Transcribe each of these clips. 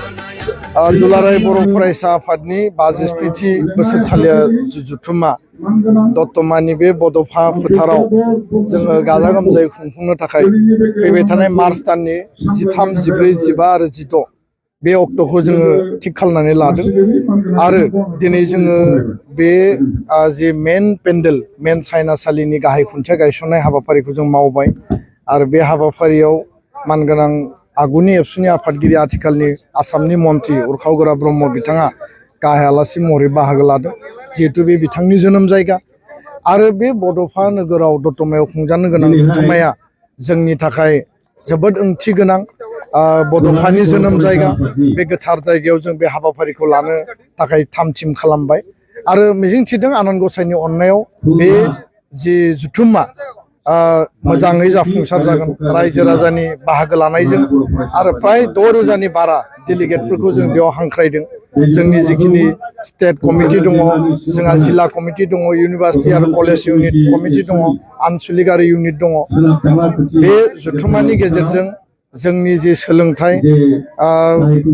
दुलाराय बर' फरायसा आफादनि 52थि बोसोरसालिया जुथुमा दतमानि बे बड'फा फोथाराव जोङो गाजा गोमजायै खुंफुंनो थाखाय फैबाय थानाय मार्च दाननि 13, 14, 15 आरो 16 बे अक्ट'खौ जोङो थिक खालामनानै लादों आरो दिनै जोङो बे जे मेन पेन्डेल मेन सायनासालिनि गाहाय खुन्थिया गायसननाय हाबाफारिखौ जों मावबाय आरो बे हाबाफारियाव मानगोनां आगुनि एबसुनि आफादगिरि आथिखालनि आसामनि मन्त्रि उरखाव ब्रह्म बिथाङा गाहाय आलासि महरै बाहागो लादों जिहेतु बे बिथांनि जोनोम जायगा आरो बे बड'फा नोगोराव दतमायाव खुंजानो गोनां जुथुमाया जोंनि थाखाय जोबोद ओंथि गोनां बड'फानि जोनोम जायगा बे गोथार जायगायाव जों बे हाबाफारिखौ लानो थाखाय थाम-थिम खालामबाय आरो मिजिंथिदों आनान गसाइनि अननायाव बे जि जुथुमा मोजाङै जाफुंसार जागोन रायजो राजानि बाहागो लानायजों आरो प्राय 6,000नि बारा डेलिगेटफोरखौ जों बेयाव हांख्रायदों जोंनि जिखिनि स्टेट कमिटि दङ जोंहा जिल्ला कमिटि दङ इउनिभार्सिटि आरो कलेज इउनिट कमिटि दङ आनसलिक आरो इउनिट दङ बे जुथुमानि गेजेरजों जोंनि जे सोलोंथाइ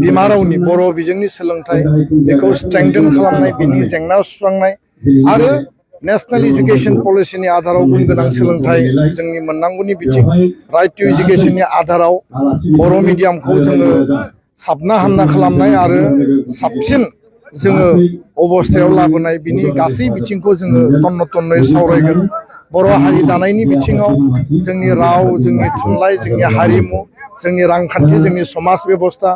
बिमा रावनि बर' बिजोंनि सोलोंथाइ बेखौ स्ट्रेंथेन खालामनाय बिनि जेंना सुस्रांनाय आरो नेशनेल एजुकेशन पलिसिनि आधाराव गुन गोनां सोलोंथाइ जोंनि मोननांगौनि बिथिं राइट टु एजुकेशननि आधाराव बर' मिडियामखौ जोङो साबना हामना खालामनाय आरो साबसिन जोङो अबस्थायाव लाबोनाय बिनि गासै बिथिंखौ जोङो तन्न'तन्न'यै सावरायगोन बर' हारि दानायनि बिथिङाव जोंनि राव जोंनि थुनलाइ जोंनि हारिमु जोंनि रांखान्थि जोंनि समाज बेबस्था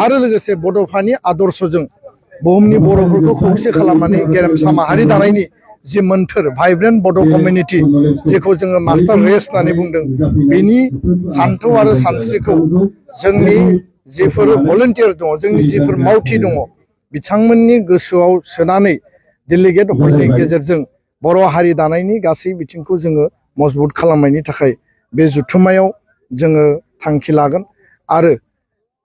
आरो लोगोसे बड'फानि आदर्शजों बुहुमनि बर'फोरखौ खौसे खालामनानै गेरेमसा माहारि दानायनि जि मोन्थोर भाइब्रेन्ट बड' कमिउनिटि जेखौ जोङो मास्टार रेस होननानै बुंदों बेनि सान्थौ आरो सानस्रिखौ जोंनि जिफोर भलन्टियार दङ जोंनि जिफोर मावथि दङ बिथांमोननि गोसोआव सोनानै डेलिगेट हलनि गेजेरजों बर' हारि दानायनि गासै बिथिंखौ जोङो मजबुत खालामनायनि थाखाय बे जुथुमायाव जोङो थांखि लागोन आरो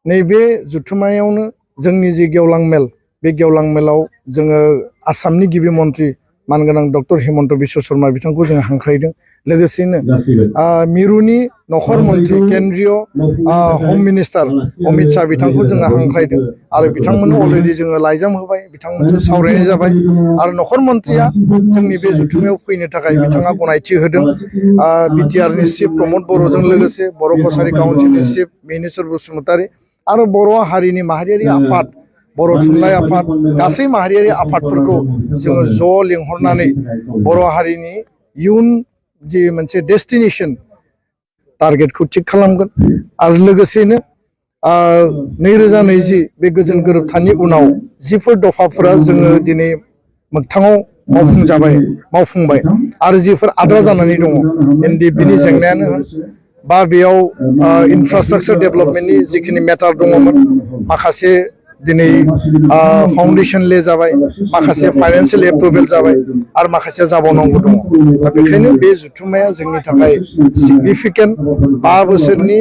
नैबे जुथुमायावनो जोंनि जि गेवलां मेल बे गेवलां मेलाव जोङो आसामनि गिबि मन्त्रि मानगोनां डक्टर हिमन्त बिश्व शर्मा बिथांखौ जों हांख्रायदों लोगोसेनो मिरुनि नखर मन्त्रि केन्द्रीय हम मिनिस्टार अमित शाह बिथांखौ जोङो हांख्रायदों आरो बिथांमोननो अलरेडि जोङो लाइजाम होबाय बिथांमोनजों सावरायनाय जाबाय आरो नखर मन्त्रिया जोंनि बे जुथुमायाव फैनो थाखाय बिथाङा गनायथि होदों बिटिआरनि चिफ प्रमद बर'जों लोगोसे बर' कसारी काउन्सिलनि चिफ मिहिनीश्वर बसुमतारी आरो बर' हारिनि माहारियारि आफाद बर' थुनलाइ आफाद गासै माहारियारि आफादफोरखौ जोङो ज' लिंहरनानै बर' हारिनि इयुन जि मोनसे डेस्टिनेसन टारगेटखौ थिक खालामगोन आरो लोगोसेनो 2020 बे गोजोन गोरोबथानि उनाव जिफोर दफाफोरा जोङो दिनै मोगथाङाव मावफुंबाय आरो जिफोर आद्रा जानानै दङ एनडिएफबिनि जेंनायानो होन बा बेयाव इनफ्रास्ट्राक्चार डेभेलपमेन्टनि जिखिनि मेटार दङमोन माखासे दिनै फाउन्डेसन ले जाबाय माखासे फाइनान्सियेल एप्रुभेल जाबाय आरो माखासे जाबावनांगौ दङ दा बेखायनो बे जुथुमाया जोंनि थाखाय सिगनिफिकेन्ट 5 बोसोरनि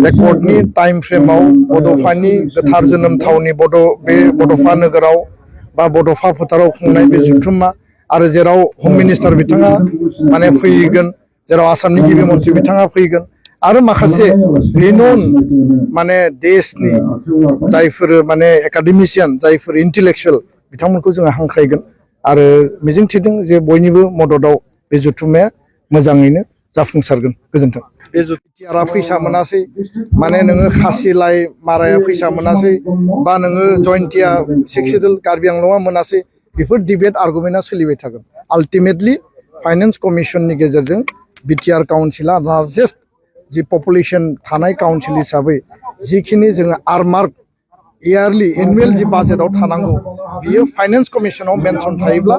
रेकर्डनि टाइम फ्रेमाव बड'फानि गोथार जोनोम थावनि बे बड'फा नोगोराव बा बड'फा फोथाराव खुंनाय बे जुथुमा आरो जेराव हम मिनिस्टार बिथाङा माने फैगोन जेराव आसामनि गिबि मन्त्रि बिथाङा फैगोन आरो माखासे रिनन माने देशनि जायफोर माने एकाडेमिशियान जायफोर इन्टेलेक्चुवेल बिथांमोनखौ जोङो हांख्रायगोन आरो मिजिंथिदों जे बयनिबो मददाव बे जुथुमाया मोजाङैनो जाफुंसारगोन गोजोन्थों बे जुथुमाया फैसा मोनासै माने नोङो खासिलाय माराया फैसा मोनासै बा नोङो जयन्तिया सेक्सिडुल कार्बि आंलंआ मोनासै बेफोर डिबेट आर्गुमेन्टआ सोलिबाय थागोन आल्टिमेटलि फाइनान्स कमिसननि गेजेरजों बिटिआर काउन्सिला लार्जेस्ट जि पपुलेसन थानाय काउन्सिल हिसाबै जिखिनि जोङो आरमार्क इयारलि एनुवेल जि बाजेटआव थानांगौ बियो फाइनान्स कमिसनाव मेनसन थायोब्ला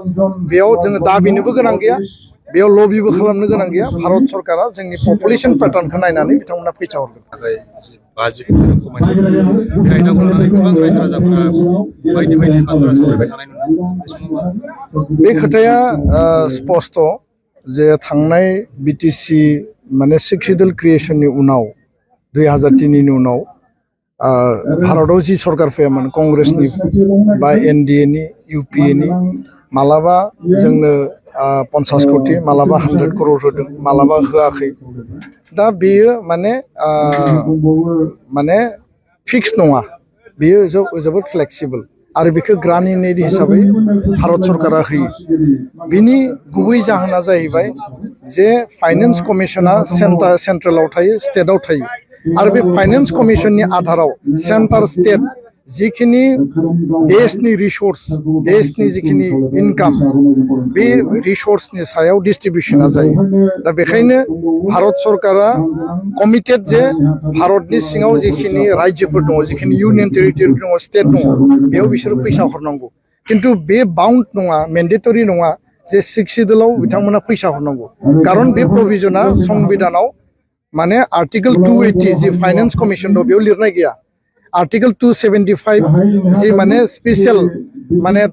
बेयाव जोङो दाबिनोबो गोनां गैया बेयाव लबिबो खालामनो गोनां गैया भारत सरकारा जोंनि पपुलेसन पेटार्नखौ नायनानै बिथांमोना फैसा हरगोन बे खोथाया स्पष्ट जे थांनाय बिटिसि माने 6 शिड्यूल क्रिएशननि उनाव 2003नि उनाव भारताव जि सरकार फैयामोन कंग्रेसनि बा एनडिएनि इउपिएनि मालाबा जोंनो 50 कोटी मालाबा 100 करोड़ होदों मालाबा होआखै दा बेयो माने फिक्स नङा बेयो जोबोद फ्लेक्सिबल आरो बेखौ ग्रान्युलेट हिसाबै भारत सरकारा होयो बिनि गुबै जाहोना जाहैबाय जे फाइनेन्स कमिसना सेन्ट्रेलाव थायो स्टेटआव थायो आरो बे फाइनेन्स कमिसननि आधाराव सेन्टार स्टेट जिखिनि देशनि रिसोर्स देशनि जिखिनि इनकाम बे रिसोर्सनि सायाव डिस्ट्रिबिउसना जायो दा बेखायनो भारत सरकारा कमिटेड जे भारतनि सिङाव जिखिनि रायजोफोर दङ जिखिनि इउनियन टेरिटरि दङ स्टेट दङ बेयाव बिसोर फैसा हरनांगौ खिन्थु बे बाउन्ड नङा मेन्डेटरि नङा जे 6 शिड्यूलआव बिथांमोना फैसा हरनांगौ खारन बे प्रभिजना संबिधानाव माने आर्टिकल 280 जि फाइनेन्स कमिसन दं बेयाव लिरनाय गैया आर्टिकल 275 जि माने स्पेशल माने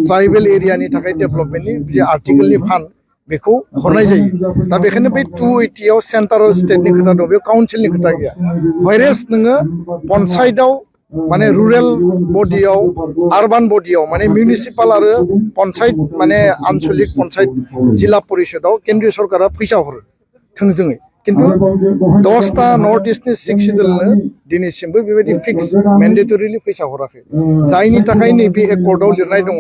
ट्राइबेल एरियानि थाखाय डेभलपमेन्टनि जे आर्टिकलनि फान्ड बेखौ हरनाय जायो दा बेखायनो बे 280 आव सेन्ट्रेल स्टेटनि खोथा दं बेयाव काउन्सिलनि खोथा गैया व्हाइरेस नोङो पन्चायतआव माने रुरेल बडियाव आरबान बडियाव माने मिउनिसिपाल आरो पन्चायत माने आन्चलिक पन्चायत जिल्ला परिषदआव केन्द्रीय सरकारा फैसा हरो थोंजोङै किन्तु 10टा नर्थ इस्टनि 6 शिड्यूलनो दिनैसिमबो बेबायदि फिक्स मेन्डेटरिलि फैसा हराखै जायनि थाखाय नैबे एकर्डआव लिरनाय दङ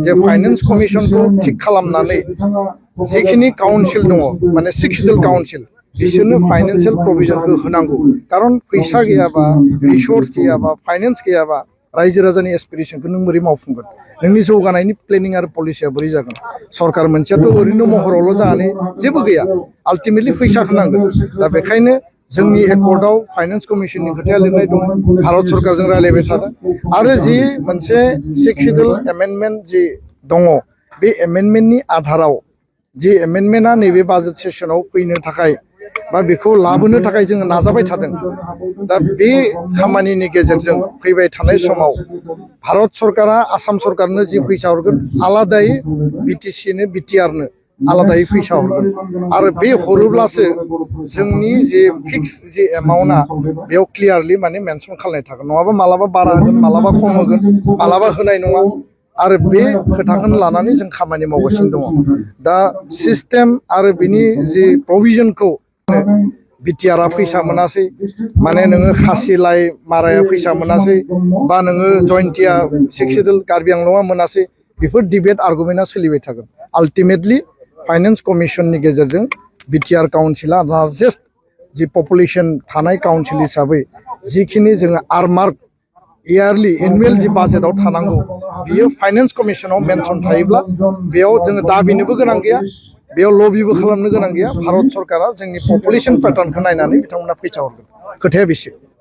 जे फाइनेन्स कमिसनखौ थिक खालामनानै जिखिनि काउन्सिल दङ माने 6 शिड्यूल काउन्सिल बिसोरनो फाइनेन्सियेल प्रभिजनखौ होनांगौ खारन फैसा गैयाबा रिसोर्स गैयाबा फाइनेन्स गैयाबा रायजो राजानि एसपिरेसनखौ नों बोरै मावफुंगोन नोंनि जौगानायनि प्लेनिं आरो पलिसिया बोरै जागोन सरकार मोनसेयाथ' ओरैनो महरावल' जानानै जेबो गैया आल्टिमेटलि फैसा होनांगोन दा बेखायनो जोंनि एकर्डआव फाइनेन्स कमिसननि खोथाया लिरनाय दं भारत सरकारजों रायलायबाय थादों आरो जि मोनसे 6 शिड्यूल एमेन्डमेन्ट जि दङ बे एमेन्डमेन्टनि आधाराव जि एमेन्डमेन्टआ नैबे बाजेट सेसनाव फैनो थाखाय बा बेखौ लाबोनो थाखाय जोङो नाजाबाय थादों दा बे खामानिनि गेजेरजों फैबाय थानाय समाव भारत सरकारा आसाम सरकारनो जि फैसा हरगोन आलादायै बिटिसिनो बिटिआरनो आलादायै फैसा हरगोन आरो बे हरोब्लासो जोंनि जे फिक्स जे एमाउन्टआ बेयाव क्लियारलि माने मेनसन खालामनाय थागोन नङाबा मालाबा बारा होगोन मालाबा खम होगोन मालाबा होनाय नङा आरो बे खोथाखौनो लानानै जों खामानि मावगासिनो दङ दा सिस्टेम आरो बिनि जि प्रभिजनखौ बिटिआरआ फैसा मोनासै माने नोङो खासिलाय माराया फैसा मोनासै बा नोङो जयन्तिया 6 शिड्यूल कार्बि आंलंआ मोनासै बेफोर डिबेट आर्गुमेन्टआ सोलिबाय थागोन आल्टिमेटलि फाइनेन्स कमिसननि गेजेरजों बिटिआर काउन्सिला लार्जेस्ट जि पपुलेसन थानाय काउन्सिल हिसाबै जिखिनि जोङो आरमार्क इयारलि एनुवेल जि बाजेटआव थानांगौ बियो फाइनेन्स कमिसनाव मेनसन थायोब्ला बेयाव जोङो दाबिनोबो गोनां गैया बेयाव लबिबो खालामनो गोनां गैया भारत सरकारा जोंनि पपुलेसन पेटार्नखौ नायनानै बिथांमोना फैसा हरगोन खोथाया बेसो